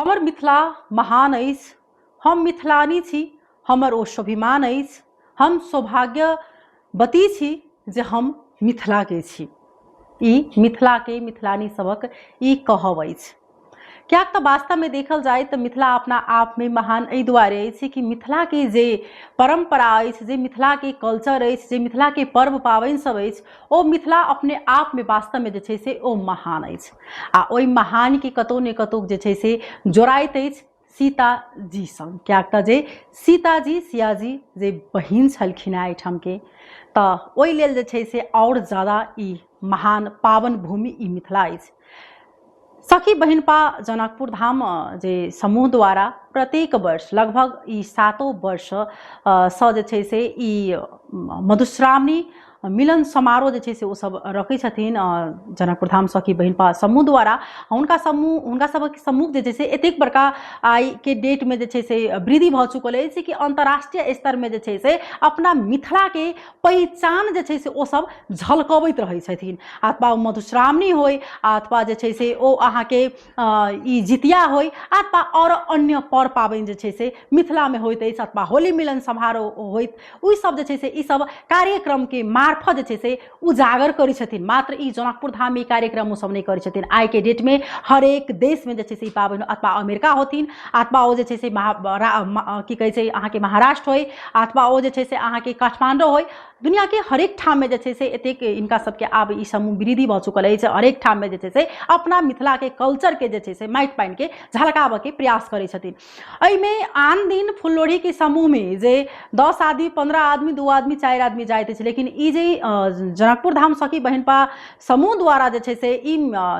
हमर मिथिला महान अछि, हम मिथिलानी छी, हमर ओ स्वाभिमान अछि, हम सौभाग्यवती छी जे हम मिथिलाके छी। ई मिथिलाके मिथिलानी सभक ई कहब अछि। किएक तऽ वास्तवमे देखल जाय तऽ मिथिला अपना आपमे महान एहि दुआरे अछि कि मिथिलाके जे परम्परा अछि, जे मिथिलाके कल्चर अछि, जे मिथिलाके पर्व पाबनि सब अछि, ओ मिथिला अपने आपमे वास्तवमे जे छै से ओ महान अछि। आ ओहि महानके कतहु ने कतहु जे छै से जोड़ाइत अछि सीताजी संग, किएक तऽ जे सीताजी सियाजी जे बहिन छलखिन हेँ एहिठामके, तऽ ओहि लेल जे छै से आओर ज्यादा ई महान पावन भूमि ई मिथिला अछि। सखी बहिनपा जनकपुर धाम जे समूह द्वारा प्रत्येक वर्ष लगभग ई सातो वर्ष सँ जे छै से ई मधुश्रावणी मिलन समारोह जे छै से ओसभ रखै छथिन जनकपुर धाम सखी बहिनपा समूह द्वारा। हुनका समूह हुनका सभक समूह जे छै से एतेक बड़का आइके डेटमे जे छै से वृद्धि भऽ चुकल अछि कि अन्तर्राष्ट्रीय स्तरमे जे छै से अपना मिथिलाके पहिचान जे छै से ओसभ झलकबैत रहै छथिन। अथवा ओ मधुश्रावणी होइ, अथवा जे छै से ओ अहाँके ई जितिया होइ, अथवा आओर अन्य पर पाबनि जे छै से मिथिलामे होइत अछि, अथवा होली मिलन समारोह होइत, ओहि सब जे छै से ई सब कार्यक्रमके मार्फत जे छै से उजागर करै छथिन। मात्र ई जनकपुर धाममे ई कार्यक्रम ओसब नहि करै छथिन, आइके डेटमे हरेक देशमे जे छै से ई पाबनि, अथवा अमेरिका होथिन, अथवा ओ जे छै से की कहै छै अहाँके महाराष्ट्र होइ, अथवा ओ जे छै से अहाँके काठमाण्डू होइ, दुनिआके हरेक ठाममे जे छै से एतेक हिनका सबके आब ई समूह वृद्धि भऽ चुकल अछि। हरेक ठाममे जे छै से अपना मिथिलाके कल्चरके जे छै से माटि पानिके झलकाबऽके प्रयास करै छथिन। एहिमे आन दिन फुललोढ़ीके समूहमे जे 10 आदमी 15 आदमी 2 आदमी 4 आदमी जाइत अछि, लेकिन ई जे जनकपुर धाम सखी बहिनपा समूह द्वारा जे छै से ई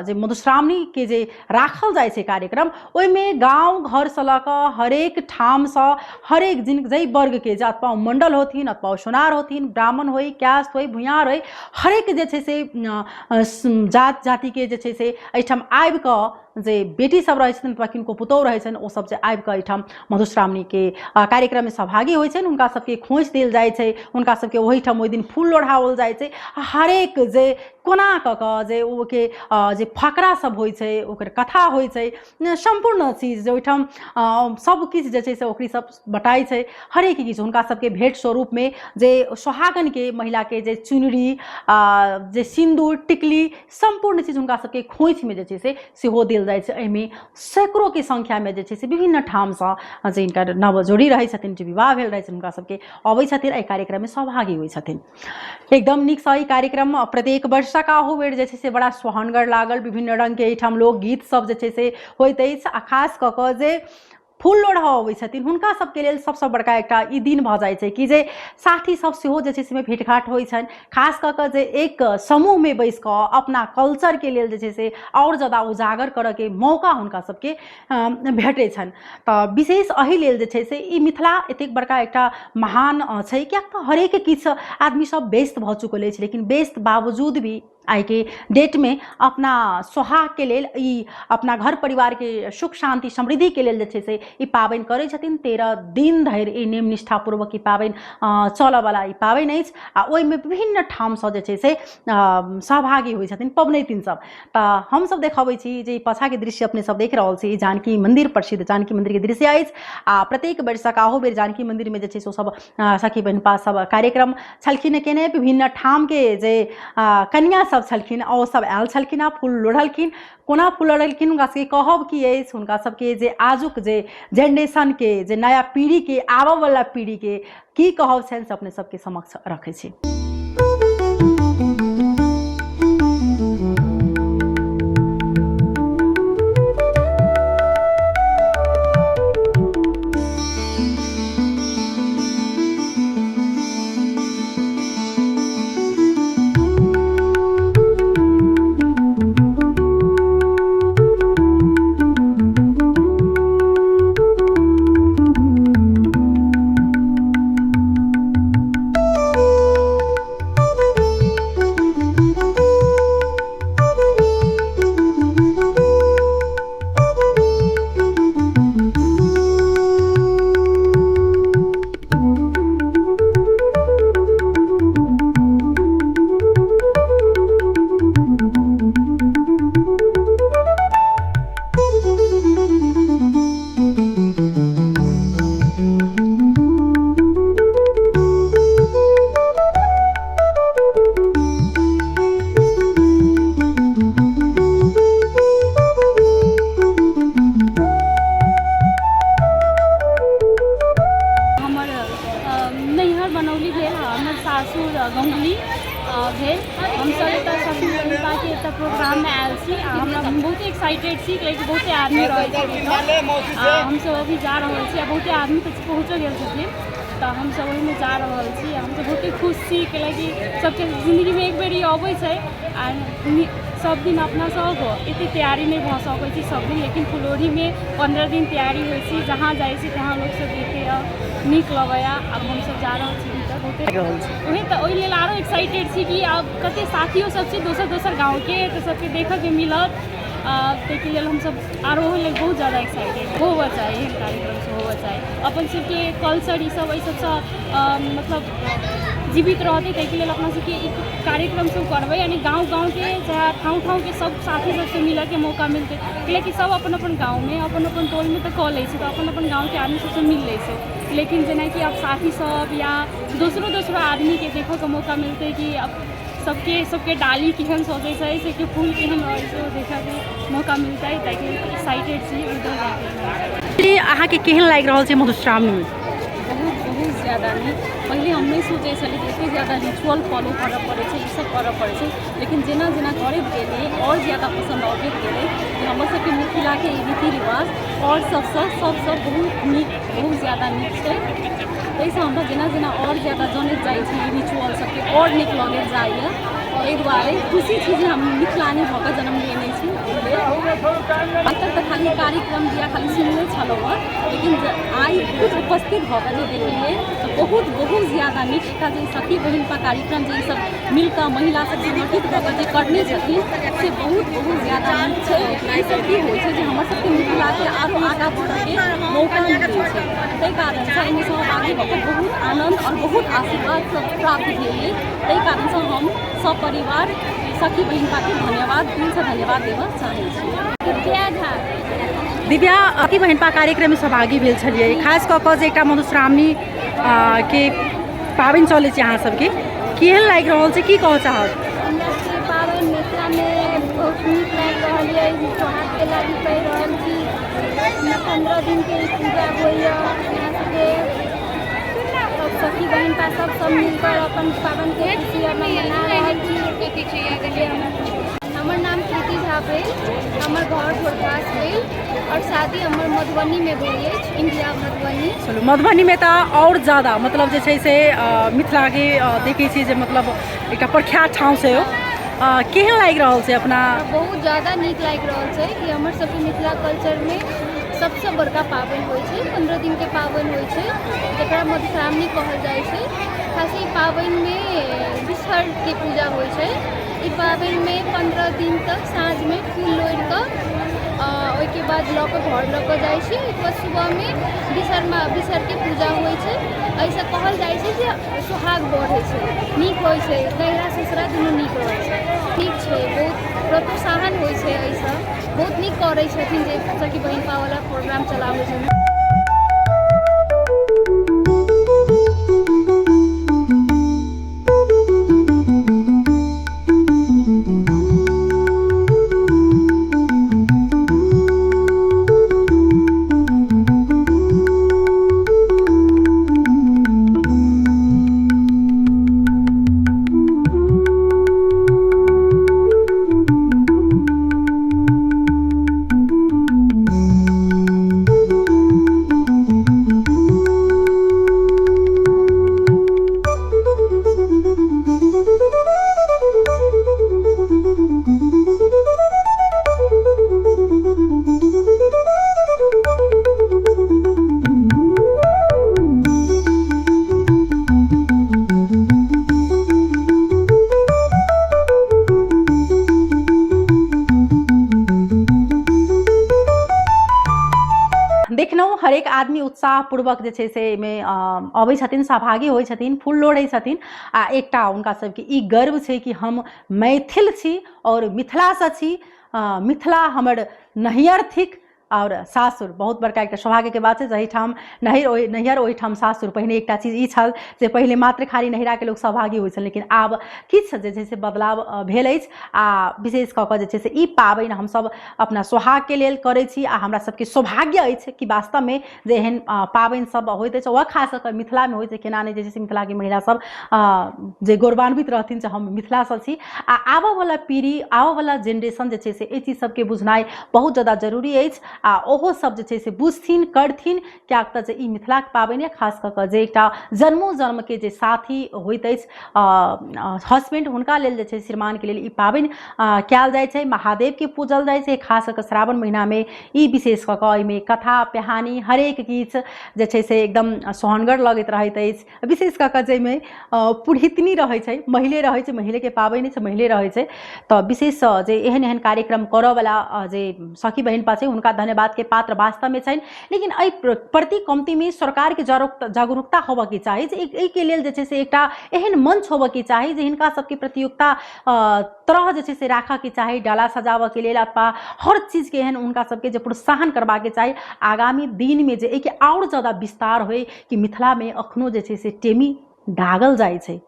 जे मधुश्रावणीके जे राखल जाइ छै कार्यक्रम, ओहिमे गाँव घरसँ लऽ कऽ हरेक ठामसँ हरेक जिन जाहि वर्गके जे अथवा मण्डल होथिन, अथवा सोनार होथिन, ब्राह्मण होइ, कायस्थ होइ, भुइयार होइ, हरेक जे छै से जात जातिके जे छै से एहिठाम आबिकऽ जे बेटी सब रहै छथिन अथवा किनको पुतोहु रहै छनि, ओ सब जे आबिकऽ एहिठाम मधुश्रावणीके कार्यक्रममे सहभागी होइ छनि। हुनका सबके खोँइछ देल जाइ छै, हुनका सबके ओहिठाम ओहि दिन फूल लोढ़ाओल जाइ छै। हरेक जे कोना कऽ कऽ जे ओके जे फकरा सब होइ छै, ओकर कथा होइ छै, सम्पूर्ण चीज जे ओहिठाम सब किछु जे छै से ओकरी सब बटाइ छै। हरेक किछु हुनका सबके भेंट स्वरूपमे जे सोहागनके महिलाके जे चुनरी, जे सिन्दूर, टिकली, सम्पूर्ण चीज हुनका सबके खोँइछमे जे छै से सेहो देल जाइ छै। एहिमे सैकड़ोके संख्यामे जे छै से विभिन्न ठामसँ जे हिनकर नव जोड़ी रहै छथिन, जे विवाह भेल रहै छथिन, हुनका सबके अबै छथिन, एहि कार्यक्रममे सहभागी होइ छथिन। एकदम नीकसँ ई कार्यक्रम प्रत्येक वर्षक अहू बेर जे छै से बड़ा सोहनगर लागल। विभिन्न रङ्गके एहिठाम लोकगीत सब जे छै से होइत अछि। आ खास कऽ कऽ जे फूल लोढ़ऽ अबै छथिन हुनका सबके लेल सबसँ बड़का एकटा ई दिन भऽ जाइ छै कि जे साथी सब सेहो जे छै से भेँटघाँट होइ छनि। खास कऽ कऽ जे एक समूहमे बैसि कऽ अपना कल्चरके लेल जे छै से आओर जादा उजागर करऽके मौका हुनका सबके भेटै छनि। तऽ विशेष एहि लेल जे छै से ई मिथिला एतेक बड़का एकटा महान छै, किएक तऽ हरेक किछु आदमी सब व्यस्त भऽ चुकल अछि, लेकिन व्यस्त बावजूद भी आइके डेटमे अपना सोहागके लेल ई अपना घर परिवारके सुख शान्ति समृद्धिके लेल जे छै से ई पाबनि करै छथिन। 13 दिन धरि ई नियम निष्ठापूर्वक ई पाबनि चलऽवला ई पाबनि अछि। आ ओहिमे विभिन्न ठामसँ जे छै से सहभागी होइ छथिन पबनैतिन सब। तऽ हमसब देखबै छी जे पाछाके दृश्य अपने सब देख रहल छी, जानकी मन्दिर, प्रसिद्ध जानकी मन्दिरके दृश्य अछि। आ प्रत्येक वर्षक अहू बेर जानकी मन्दिरमे जे छै से ओसब सखी बहिनपा सब कार्यक्रम छलखिन केने। विभिन्न ठामके जे कनिया सब छलखिन ओ सब आयल छलखिन हँ, फूल लोढ़लखिन। कोना फूल लोढ़लखिन, हुनका सबके कहब की अछि, हुनका सबके जे आजुक जे जेनरेशनके जे नया पीढ़ीके आबऽवला पीढ़ीके की कहब छनि से अपने सबके समक्ष रखै छी। एक्साइटेड छी, कियाकि बहुते आदमी रहै छथिन। आ हमसब अभी जा रहल छी आ बहुते आदमी तऽ पहुँचो गेल छथिन, तऽ हमसब ओहिमे जा रहल छी। हमसब बहुते खुश छी, कैलाकि सबके जिन्दगीमे एक बेर ई अबै छै आ सब दिन अपना सब एते तैयारी नहि भऽ सकै छै सब दिन, लेकिन फुलौरीमे 15 दिन तैयारी होइ छै। जहाँ जाइ छी तहाँ लोकसब देखैए, नीक लगैए। आब हमसब जा रहल छी भीतर, बहुते रहल छी ओही तऽ ओहि लेल आरो एक्साइटेड छी कि आब कते साथियो सब छै दोसर दोसर गाँवके, तऽ सबके देखऽके मिलत। ताहिके लेल हमसब आरो ओहि लेल बहुत ज्यादा एक्साइटेड होबऽ चाही। एहन कार्यक्रम सब होबऽ चाही, अपन सबके कल्चर ई सब एहि सबसँ मतलब जीवित रहतै। ताहिके लेल अपना सबके ई कार्यक्रम सब करबै, यानी गाँव गाँवके चाहे ठाउँ ठाउँके सब साथी सबसँ मिलऽके मौका मिलतै, कैलाकि सब अपन अपन गाँवमे अपन अपन टोलमे तऽ कऽ लै छै, तऽ अपन अपन गाँवके आदमी सबसँ मिल लै छै, लेकिन जेनाकि आब साथी सब या दोसरो दोसरो आदमीके देखऽके मौका मिलतै कि आब सबके सबके डाली केहन सजै छै, सबके फूल केहन रहै छै, ओ देखऽके मौका मिलतै। ताहिके लेल एक्साइटेड छी उधर जाके। अहाँके केहन लागि रहल छै मधुश्रावणीमे? बहुत बहुत ज्यादा नीक। पहिले हम नहि सोचै छलियै कि एतेक ज्यादा रिचुअल फॉलो करऽ पड़ै छै, ई सब करऽ पड़ै छै, लेकिन जेना जेना करैत गेलियै आओर ज्यादा पसन्द अबैत गेलै कि हमर सबके मिथिलाके ई रीति रिवाज आओर सबसँ सबसँ बहुत नीक, बहुत ज्यादा नीक छै। ताहिसँ हमरा जेना जेना आओर ज्यादा जनैत जाइ छी ई रिचुअल सबके, आओर नीक लगैत जाइए। एहि दुआरे खुशी छी जे हम मिथिलानी भऽ कऽ जन्म लेने छी। एहि लेल आइ तक तऽ खाली कार्यक्रम दिया खाली सुनने छलहुँ हँ, लेकिन आइ खुद उपस्थित भऽ कऽ जे देखलियै तऽ बहुत बहुत ज्यादा नीक। एकटा जे सखी बहिनपा कार्यक्रम जे ईसब मिलकऽ महिला सब संगठित भऽ कऽ जे करने छथिन से बहुत बहुत ज्यादा नीक छै। ईसब की होइ छै जे हमर सबके मिथिलाके आरो आगाँ बढ़ऽके मौका मिलै छै, ताहि कारणसँ एहिमे सहभागी भऽ कऽ बहुत आनन्द आओर बहुत आशीर्वाद सब प्राप्त भेल अइ। ताहि कारणसँ हम सब परिवार सखी बहिनपाके धन्यवाद, दिलसँ धन्यवाद देबऽ चाहै छी। दिव्या झा। दिव्या, सखी बहिनपा कार्यक्रममे सहभागी भेल छलियै, खास कऽ कऽ जे एकटा मधुश्रावणी के पाबनि चलै छै, अहाँ सबके केहन लागि रहल छै, की कहऽ चाहब? हमरा सबके पाबनि मिथिलामे बहुत नीक लागि रहल अइ। सोहागके लागी कहि रहल छी, 15 दिनके ई पूजा होइए। अपना सबके सब सखी बहिनपा सब सब मिलकर अपन पाबनिके खुशी मना रहल छी। हमर नाम प्रीति झा भेल, हमर घर घोरघास भेल आओर शादी हमर मधुबनीमे भेल अछि, इंडिया मधुबनी। चलू, मधुबनीमे तऽ आओर ज्यादा मतलब जे छै से मिथिलाके देखै छी जे मतलब एकटा प्रख्यात ठाउँ छै ओ। केहन लागि रहल छै अपना? बहुत ज्यादा नीक लागि रहल छै कि हमर सबके मिथिला कल्चरमे सबसँ बड़का पाबनि होइ छै, 15 दिनके पाबनि होइ छै जकरा मधुश्रावणी कहल जाइ छै। खास ई पाबनिमे बिसहरके पूजा होइ छै। ई पाबनिमे 15 दिन तक साँझमे फूल लोढ़ि कऽ ओहिके बाद लऽ कऽ घर लऽ कऽ जाइ छै। ओहिके बाद सुबहमे बिसहरके पूजा होइ छै। एहिसँ कहल जाइ छै जे सोहाग बढ़ै छै, नीक होइ छै, नैहरा ससुरा दुनू नीक रहै छै। ठीक छै, बहुत प्रोत्साहन होइ छै एहिसँ, बहुत नीक करै छथिन जे सखी बहिनपावला प्रोग्राम चलाबै छथिन। देखलहुँ हरेक आदमी उत्साहपूर्वक जे छै से एहिमे अबै छथिन, सहभागी होइ छथिन, फूल लोढ़ै छथिन आ एकटा हुनका सबके ई गर्व छै कि हम मैथिल छी और मिथिलासँ छी, मिथिला हमर नैहर थिक। आओर सासुर बहुत बड़का एकटा सौभाग्यके बात छै। जाहिठाम नैहर ओहि नैहर ओहिठाम सासुर। पहिने एकटा चीज ई छल जे पहिले मात्र खाली नैहराके लोक सहभागी होइ छल, लेकिन आब किछु जे छै से बदलाव भेल अछि। आ विशेष कऽ कऽ जे छै से ई पाबनि हमसभ अपना सोहागके लेल करै छी आ हमरा सबके सौभाग्य अछि कि वास्तवमे जे एहन पाबनि सब होइत अछि, वह खास कऽ मिथिलामे होइ छै। केना नहि जे छै से मिथिलाके महिला सब जे गौरवान्वित रहथिन जे हम मिथिलासँ छी। आ आबऽवला पीढ़ी, आबऽवला जेनरेशन जे छै से एहि चीज सबके बुझनाइ बहुत जादा जरूरी अछि आ ओहो सब जे छै से बुझथिन करथिन, किएक तऽ जे ई मिथिलाके पाबनि यऽ, खास कऽ कऽ जे एकटा जन्मो जन्मके जे साथी होइत अछि हस्बैंड, हुनका लेल जे छै श्रीमानके लेल ई पाबनि कयल जाइ छै, महादेवके पूजल जाइ छै। खास कऽ कऽ श्रावण महिनामे ई विशेष कऽ कऽ एहिमे कथा पिहानी हरेक किछु जे छै से एकदम सोहनगर लगैत रहैत अछि। विशेष कऽ कऽ जाहिमे पुरहितनी रहै छै, महिले रहै छै, महिलेके पाबनि छै, महिले रहै छै, तऽ विशेष जे एहन एहन कार्यक्रम करऽवला जे सखी बहिनपा छै हुनका धन्यवादके पात्र वास्तवमे छनि। लेकिन एहि प्रति कमतीमे सरकारके जागरूकता होबऽके चाही जे एहिके लेल जे छै से एकटा एहन मंच होबऽके चाही जे हिनका सबके प्रतियोगिता तरह जे छै से राखऽके चाही, डाला सजाबऽके लेल अथवा हर चीजके एहन हुनका सबके जे प्रोत्साहन करबाके चाही। आगामी दिनमे जे एहिके आओर जादा विस्तार होइ कि मिथिलामे अखनो जे छै से टेमी दागल जाइ छै,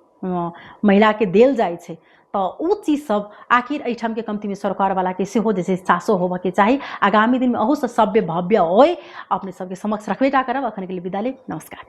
महिलाके देल जाइ छै, तऽ ओ चीज सब आखिर एहिठामके कमतीमे सरकारवलाके सेहो जे छै सासो होबऽके चाही। आगामी दिनमे अहूसँ सभ्य भव्य होइ अपने सबके समक्ष रखबे टा करब। अखनके लेल विदा लेब, नमस्कार।